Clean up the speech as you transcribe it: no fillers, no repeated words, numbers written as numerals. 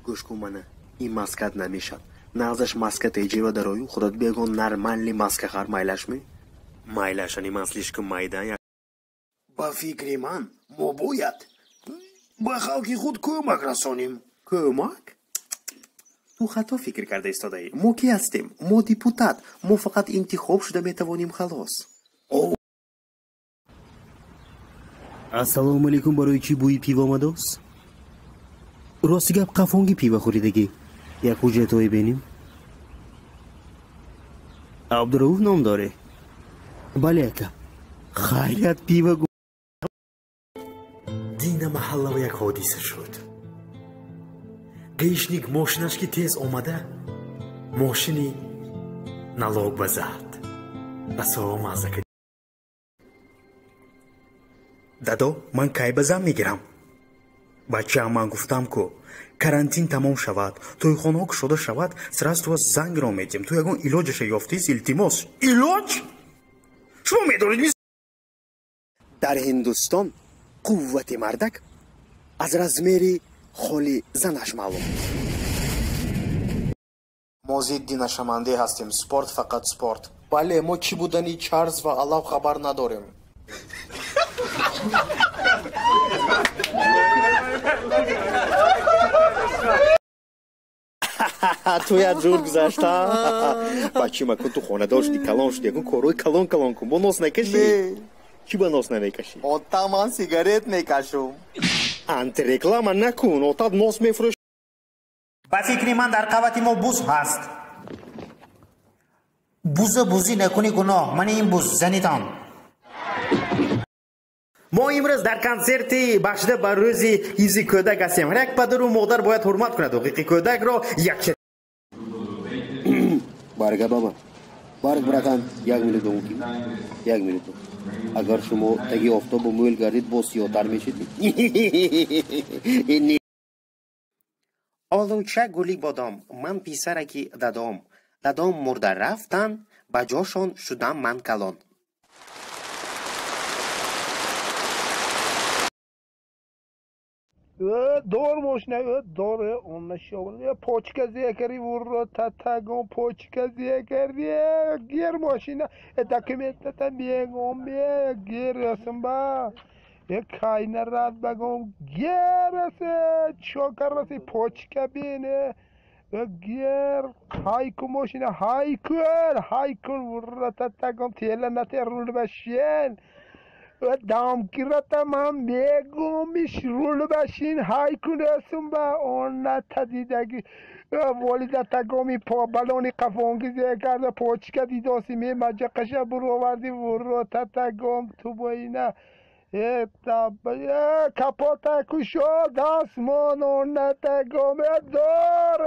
Гӯш кун мана, ин маскат намешад. Нағзаш маска теҷива дарою, худат бегон нормальный маска хар, майлашми? Майлашани ман слишком майда. Ба фикри ман, мо бояд ба халқи худ кӯмак расоним. Кӯмак? Ту хато фикр карда истодаӣ. Мо ки ҳастем? Мо депутат. Мо фақат интихоб шуда метавонем, халос. Ассалому алайкум, барои чӣ бӯи пиво омадост? Рости гап, қафонги пива хӯридагӣ. Як ҳуҷҷатҳое бинем. Абдурауф ном дорӣ? Бале, ака. Хайрият, пива. Дина маҳаллава як ҳодиса шуд. Гаишник мошинаш ки тез омада, мошини налог ба зад. Расо мазза. Дадо, ман кай ба зан мегирам? Бачаам, ман гуфтам ку, карантин тамом шавад, тӯйхонаҳо кушода шавад, сразу туа зангро медиҳем. Ту ягон илоҷаша ёфтист, илтимос. Илоҷ? Шумо медонед? Дар Ҳиндустон қуввати мардак аз размери холи занаш маълум. Мо зидди нашамандӣ ҳастем. Спорт, фақат спорт. Бале, мо чӣ будани чарз ва алав хабар надорем. Туя ҷур гузашта. Бачи, макун, ту хонадор шуди, калон шуди, якун корҳои калон калон кун. Бо нос накашӣ? Чӣ ба нос намекашӣ? Ота, ман сигарет мекашум. Антиреклама накун, отат нос мефурӯш. Ба фикри ман, дар қабати мо буз ҳаст. Буза бузӣ накунӣ гуноҳ. Мани ин буз занитон. Мо имрӯз дар консерти бахшида ба рӯзи ҳифзи кӯдак ҳастем. Ҳар як падару модар бояд ҳурмат кунад ҳуқуқи кӯдакро. Як Барга баба. Барг, братан, як минут мумкин. Як минут. Агар шумо таги офтобу мӯйл гардид, боз сиёҳтар мешид. Олуча гули бодом, ман писараки дадом. Дадом мурда рафтан, ба ҷошон шудам ман калон. Дор мошина, дор, онна шовна, почка зекари вурро татагон, почка зекари, гер мошина, документата мегом, гер расмба, кайна рад багом, гер расе, чокар расе, почка бине, гер, хайку мошина, хайку, хайку вурро татагон, тела нате рул башен. Дамкирата ман мегумиш рул башин ҳайкун расумба онна тадидаги волидатагоми балони қафонги зе карда почка дидоси ме маҷақаша буроварди вурро татагом тубоина капота кушод асмон оннатагом дор.